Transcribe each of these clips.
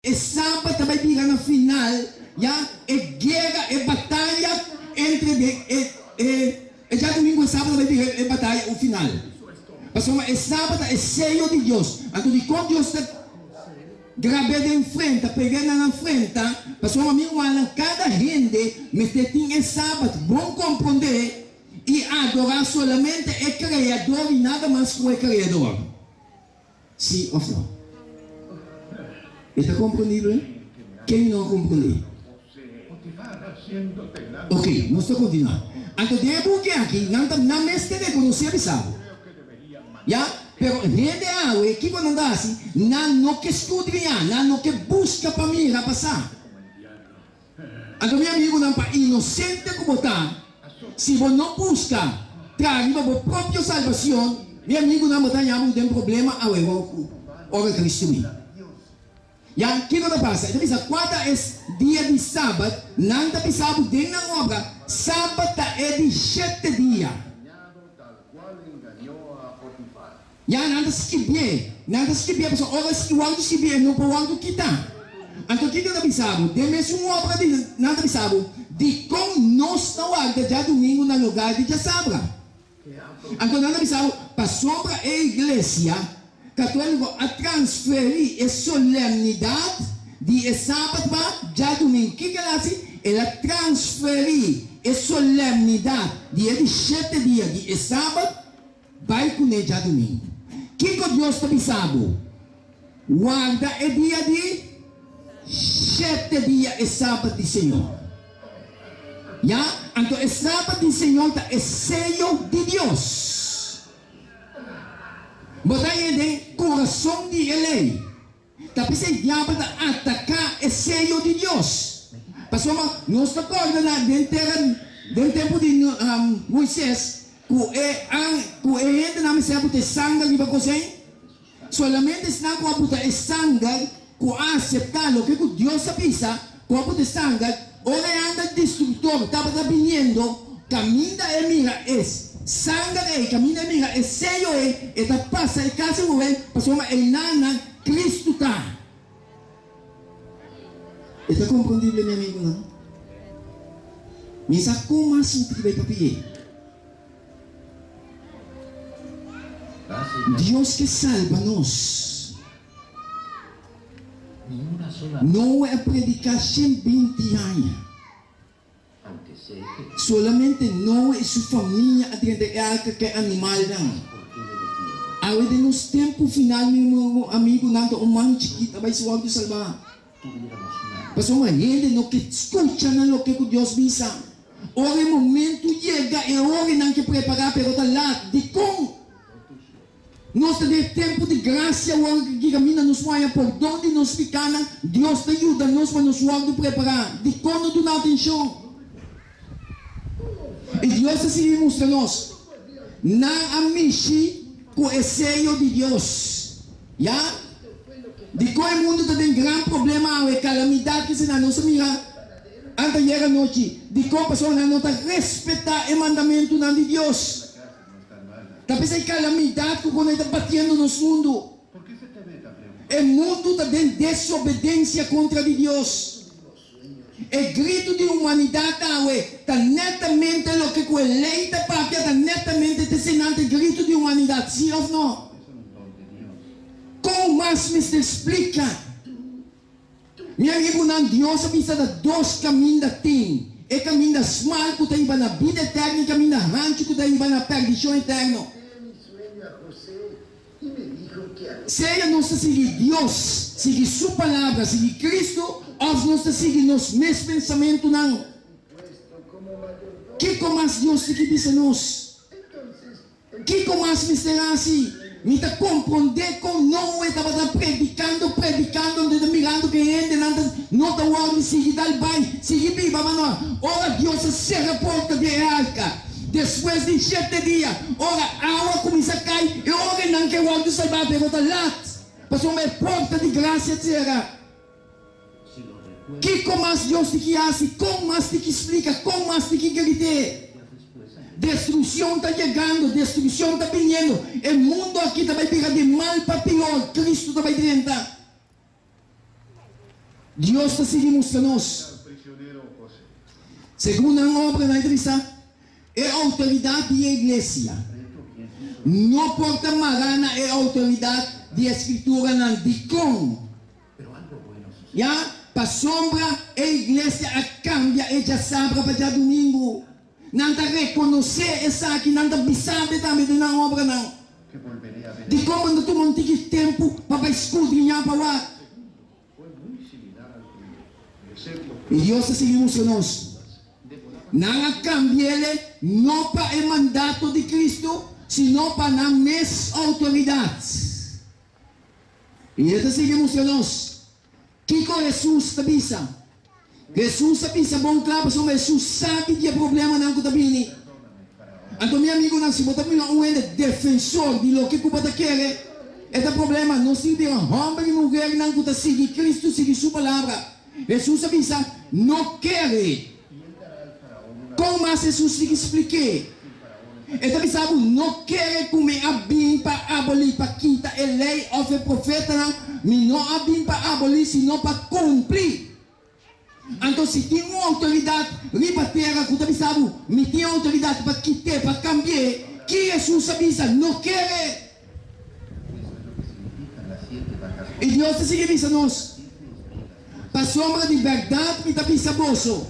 E Sabat ta bai bira na final, ya, e guera, e bataya entre de e e e djadumingu e Sabat ta bai bira e bataya un final. Pasobra e Sabat ta e seyo di Dios. Anto dikon Dios ta grab'é den frenta, peg'é na nan frenta? Pasobra mi rumannan, kada hende mester tin e Sabat bon komprondé i adorá solamente e Kreador i nada mas ku e Kreador. Sí òf no? E ta komprondibel? Ken no a komprondé? Ok, nos ta kontinuá. Anto den e buki aki nan ta nan mes ta rekonosé a bisa bo. Ya, pero hende awe kiko nan ta hasi? Nan no ke skudriñá, nan no ke buska pa mira pa sa. Anto mi amigunan, pa inosente ku bo ta, si bo no buska traha riba bo propio salbacion, mi amigunan, bo ta haña bo den problema awe ora Cristo bin. Ya, kiko ta pasa? E ta bisa, Kua ta e dia di Sabat? Nan ta bisa bo den nan obra, Sabat ta e di shete dia. Ya nan ta skibié, nan ta skibié pasobra ora e wòrdu skibié e no por wòrdu kitá. Anto kiko ta bisa bo? Den mesun obra di nan ta bisa bo, Dikon nos ta warda djadumingu na lugar di djasabra? Anto nan ta bisa bo, Pasobra e iglesia katóliko a transferí e solemnidat di e sabat pa djadumingu. Kiko el a hasi? El a transferí e solemnidat di e di shete dia di e sabat Bai kuné djadumingu. Kiko Dios ta bisa bo? Warda e dia di shete dia, e Sabat di Señor. Ya, anto e Sabat di Señor ta e seyo di Dios. Bo ta haña den kurason di e lei. Ta p'esei diabel ta ataká e seyo di Dios. Pasobra nos ta kòrda na den tera den tempu di Moises ku e ku e hendenan mester a buta e sanger riba kosen. Solamente esnan ku a buta e sanger, ku a aseptá loke ku Dios a bisa, ku a buta e sanger, ora e angel destruktor tabata biniendo, kaminda e mira e sanger ei, kaminda e mira e seyo ei, e ta pasa e kas ei wei, pasobra einan Cristo ta. E ta comprendible mi amigunan? Mi sa con mas mi tin bai papia. Dios ke salba nos. Noe a predica 120 aña. Solamente Noe i su famia a drenta e arka ku e animalnan. Awe den nos tempu final, mi amigunan, ta un man chikit a bai si wòrdu salbá. Pasobra hende no ke skucha na loke ku Dios bisa. Ora e momentu yega, e ora nan ke prepará, pero ta lat. Dikon? Nos ta den e tempu di grasia awor ki kaminda nos por haña pordon di nos pikánan. Dios ta yuda nos pa nos wòrdu prepará. Dikon no duna atenshon? I Dios ta sigui mustra nos, Nan a mishi ku e seyo di Dios. Ya. Dikon e mundu ta den gran problema awe, kalamidat kisinan? Nos a mira anteayer anochi. Dikon? Pasobra nan no ta respetá e mandamentunan di Dios. Ta p'esei kalamidat ku kono e ta batiendo nos mundu. E mundu ta den desobedensia kontra di Dios. E gritu di humanidat awe ta netamente loke ku e lei ta papia, ta netamente ta esenante e gritu di humanidat, si òf no? Kon mas mester splika? Mi amigunan, Dios a bisa ta dos kaminda tin, e kaminda smal ku ta hiba na bida eterno i kaminda hanchu ku ta hiba na perdishon eterno. Sea nos ta sigui Dios, sigui Su Palabra, sigui Cristo, òf nos ta sigui nos mes pensamentunan. Kiko mas Dios tin ki bisa nos? Kiko mas mester hasi? Mi ta komprondé kon Noe tabata predikando, predikando, anto e ta mirando ku e hendenan ta no ta wòrdu sigui dal bai, sigui biba. Ma no, ora Dios a sera porta di e arka, despues di shete dia, ora awa kuminsá kai, e orenan ke wòrdu salbá, pero ta lat, pasobra e porta di grasia sera. Kiko mas Dios tin ki hasi? Kon mas tin ki splika? Kon mas tin ki grit'é? Destrukshon ta yegando, destrukshon ta biniendo. E mundu aki ta bai bira di mal pa pior. Kristu ta bai drenta. Dios ta sigui mustra nos. Segun nan obranan e ta bisa, E outoridat di e iglesia no por ta mará na e outoridat di e Skrituranan. Dikon? Ya, pasobra e iglesia a kambia e djasabra pa djadumingu. Nan ta rekonosé esaki, nan ta bisabe tambe den nan obranan. Dikon bo no tuma un tiki tempu pa bai skudriñá pa wak? I Dios a sigui mustra nos, Nan a kambi'ele no pa e mandato di Cristo, sino pa nan mes outoridat. I e ta sigui mustra nos kiko Hesus ta bisa. Hesus a bisa bon kla pasobra Hesus sabi di e problemanan ku ta bini. Anto mi amigunan, si bo ta mira un hende defensor di loke ku bo ta kere, e ta problema. Nos tin bira hòmber i muhernan ku ta sigui Kristu, sigui Su palabra. Hesus a bisa, No kere. Kon mas Hesus sigui splik'é? E ta bisa bo, No kere ku mi a bin pa abolí, pa kita e lei òf e profetanan. Mi no a bin pa abolí, sino pa kumpli. Anto si tin un outoridat riba tera ku ta bisa bo, Mi tin outoridat pa kit'é, pa kambi'é, ki Hesus a bisa? No kere! I Dios ta sigui bisa nos, Pasobra di bèrdat mi ta bisa boso,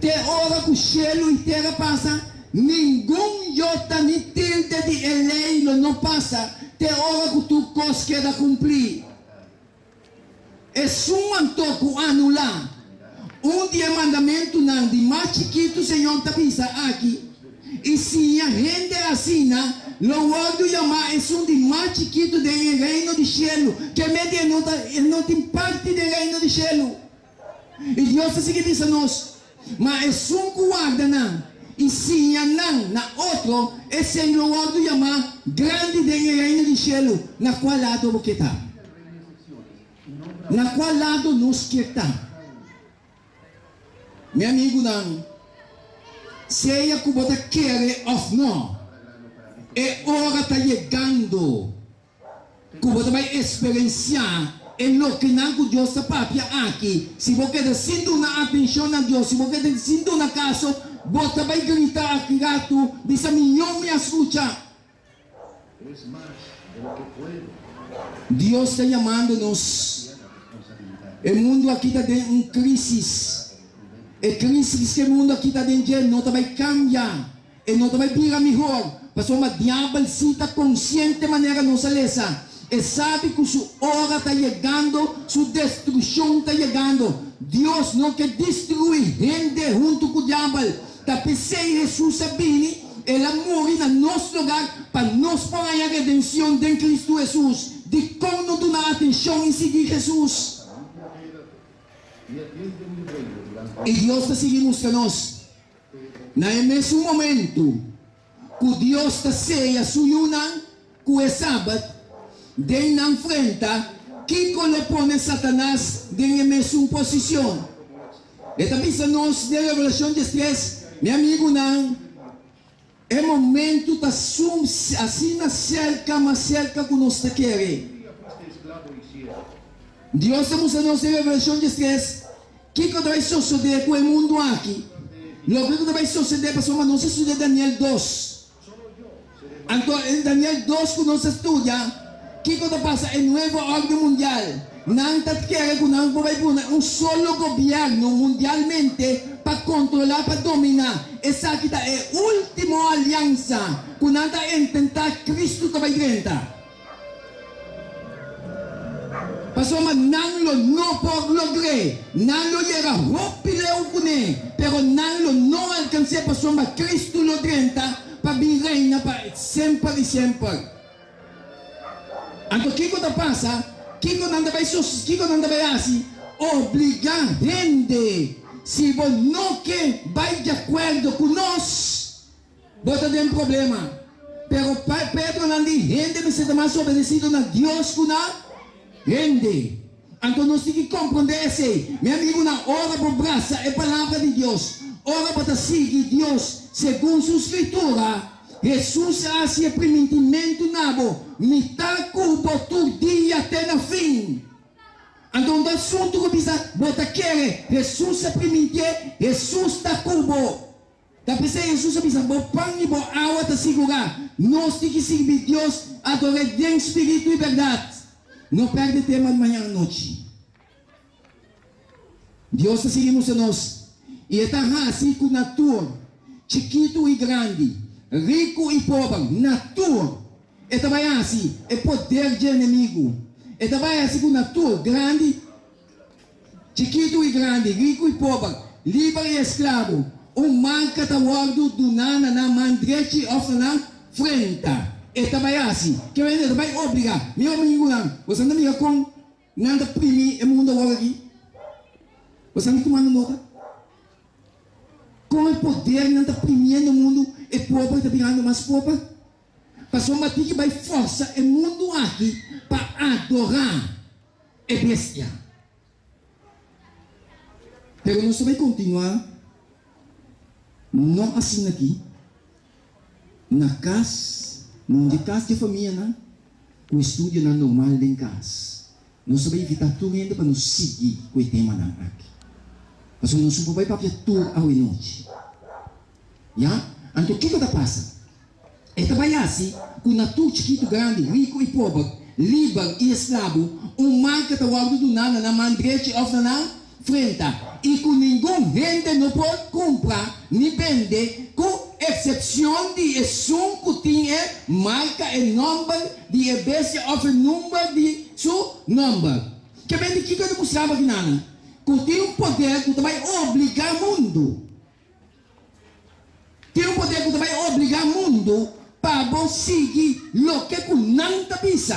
te ora ku shelu i tera pasa, ningun yota ni tilde di e lei lo no pasa te ora ku tur kos keda kumplí. Esun anto ku anulá un di e mandamentunan di mas chikitu Señor ta bisa aki, i siña hende asina, lo wòrdu yamá esun di mas chikitu den e reino di shelu, ke mende e no ta e no tin parti den reino di shelu. I Dios ta sigui bisa nos, Ma esun ku warda nan i siña nan na otro, esei lo wòrdu yamá grandi den e reino di shelu. Na kua lado bo ke ta? Na kua lado nos ke ta? Mi amigunan, sea ku bo ta kere òf no, e ora ta yegando ku bo ta bai eksperensiá e lokenan ku Dios ta papia aki. Si bo keda sin duna atenshon na Dios, si bo keda sin duna kaso, bo ta bai grita aki ratu, bisa, Miñó mi a skucha. Dios ta yamando nos. E mundu aki ta den un krísis. E krísis ku e mundu aki ta den dje no ta bai kambia. E no ta bai bira mihor, pasobra diabel sí ta konsiente manera nos a lesa. E sabi ku su ora ta yegando, su destrukshon ta yegando. Dios no ke destruí hende huntu ku diabel. Ta p'esei Hesus a bini, el a muri na nos lugar pa nos por haña redenshon den Kristu Hesus. Dikon no duna atenshon i sigui Hesus? I Dios ta sigui mustra nos Na e mesun momentu ku Dios ta seya su yunan ku e Sabat den nan frenta, kiko lo pone Satanas den e mesun posishon? E ta bisa nos den Revelashon diestres, Mi amigunan, e momentu ta sum asina serka, mas serka ku nos ta kere. Dios ta mustra nos den Revelashon diestres Kiko ta bai sosodé ku e mundu aki? Loke ku ta bai sosodé pasobra nos a studia Daniel dos. Anto den Daniel dos ku nos a studia, kiko ta pasa e nuevo órden mundial? Nan ta kere ku nan por bai pone un solo gobièrnu mundialmente pa kontrolá, pa dominá. Esaki ta e último aliansa ku nan ta intentá Kristu ta bai drenta. Pasobra nan lo no por logr'é. Nan lo yega hopi leu kuné, pero nan lo no alkans'é pasobra Kristu lo drenta pa bin reina pa semper i semper. Anto kiko ta pasa? Kiko nan ta bai sos, kiko nan ta bai hasi? Obligá hende. Si bo no ke bai di akuerdo ku nos, Bo ta den problema. Pero Pedro nan di, Hende mester ta mas obedecido na Dios cu na hende. Anto nos tin ki comprende esey. Mi amigunan, ora bo brasa e Palabra di Dios, ora bo ta sigui Dios segun su Scritura, Jesus a haci e primintimento na bo, Mi ta cu bo tur dia te na fin. Anto un ta asuntu ku bisa bo ta kere Hesus a primintié, Hesus ta ku bo. Ta p'esei Hesus a bisa, Bo pan i bo awa ta sigurá. Nos tin ki sirbi Dios, ador'é den spiritu i bèrdat. No pèrdè tema di mañan anochi. Dios ta sigui mustra nos i e ta hasi ku na tur, chikitu i grandi, riku i pober, na tur e ta bai hasi e poder dje enemigu. E ta bai hasi ku na tur, grandi, chikitu i grandi, riku i pober, liber i esklabo, un marka ta wòrdu duná na nan man drechi òf na nan frenta. E ta bai hasi. Ke manera e ta bai obligá? Mi amigunan, boso ta mira kon Nan ta primi e mundu awor aki. Bo sa mi tumando nota? Kon e podernan ta primiendo mundu, e pober ta birando mas pober. Pasobra tin ki bai forsa e mundu aki pa adorá e bestia. Pero nos ta bai kontinuá no asina aki. Na kas, na un dje kas dje famianan ku estudionan normal den kas. Nos ta bai invitá tur hende pa nos sigui ku e temanan aki. Pasobra nos no por bai papia tur awenochi. Ya? Anto kiko ta pasa? E ta bai hasi ku na tur chikitu, grandi, riku i pober, liber i esklabu, un marka ta wòrdu duná na nan man drechi òf na nan frenta, i ku ningun hende no por kumpra ni bende, ku eksepshon di esun ku tin e marka, e nòmber di e bestia òf e number di su nòmber. Ke bende kiko e ta mustraba kinanan? Ku tin un poder ku ta bai obligá mundu. Tin un poder ku ta bai obligá mundu pa bo sigui loke ku nan ta bisa.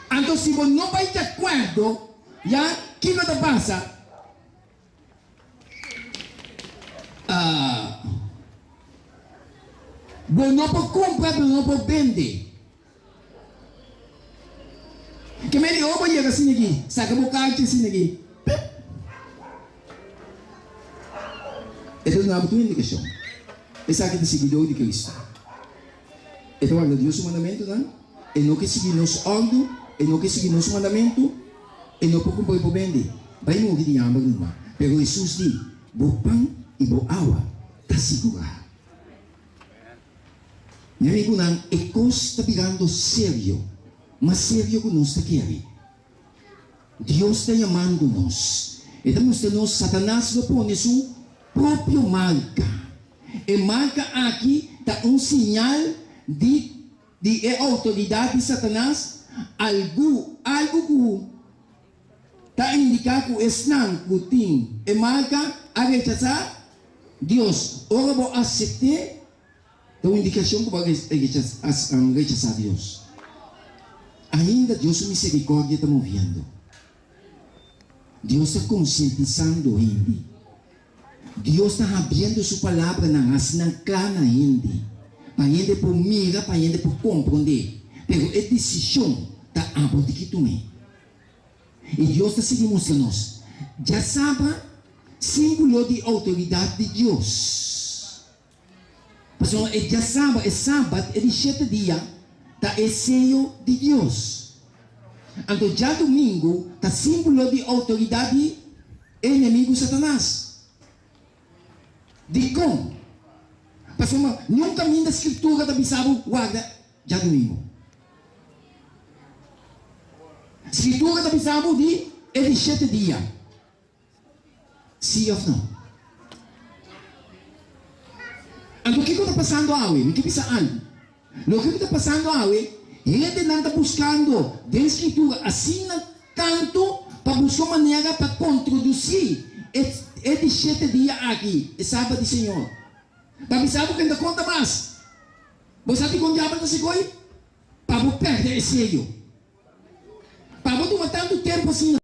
Anto si bo no bai di akuerdo, ya, kiko ta pasa? Bo no por kumpra, bo no por bende. Ke medi ora bo yega asina aki, saka bo karchi asina aki, pip! E ta duna bo tur indikashon. Esaki ta siguidó di Kristu. E ta warda Dios su mandamentunan, e no ke sigui nos òrdu, e no ke sigui nos mandamentu, e no por kumpra i por bende. Bai muri di hamber numa. Pero Hesus di, Bo pan i bo awa ta sigurá. Mi amigunan, e kos ta birando serio, mas serio ku nos ta kere. Dios ta yamando nos. E ta mustra nos Satanas lo pone su propio marka. E marka aki ta un siñal di di e outoridat di Satanas, algu algu ku ta indiká ku esnan ku tin e marka a rechasá Dios. Ora bo asept'é, ta un indikashon ku bo a rechasá Dios. Ainda Dios su miserikòrdia ta moviendo. Dios ta konsientisando hende. Dios ta habriendo su palabranan, hasi nan kla na hende, pa hende por mira, pa hende por komprondé. Pero e desishon ta abo di ki tum'é. I Dios ta sigui mustra nos djasabra símbolo di outoridat di Dios. Pasobra e djasabra, e sabat, e di shete dia, ta e seyo di Dios. Anto djadumingu ta símbolo di outoridat di e enemigu Satanas. Dikon? Pasobra niun kaminda Skritura ta bisa bo warda djadumingu. Skritura ta bisa bo di e di shete dia. Sí òf no? Anto kiko ta pasando awe? Mi ke bisa algu. Loke ku ta pasando awe, hendenan ta buskando den Skritura asina tantu pa buska un manera pa kontrodusí e e di shete dia aki, e Sabat di Señor. Pa bisa bo ken ta konta mas. Bo sa dikon diabel ta sikoi? Pa bo pèrdè e seyo. Pa bo tuma tantu tempu asina.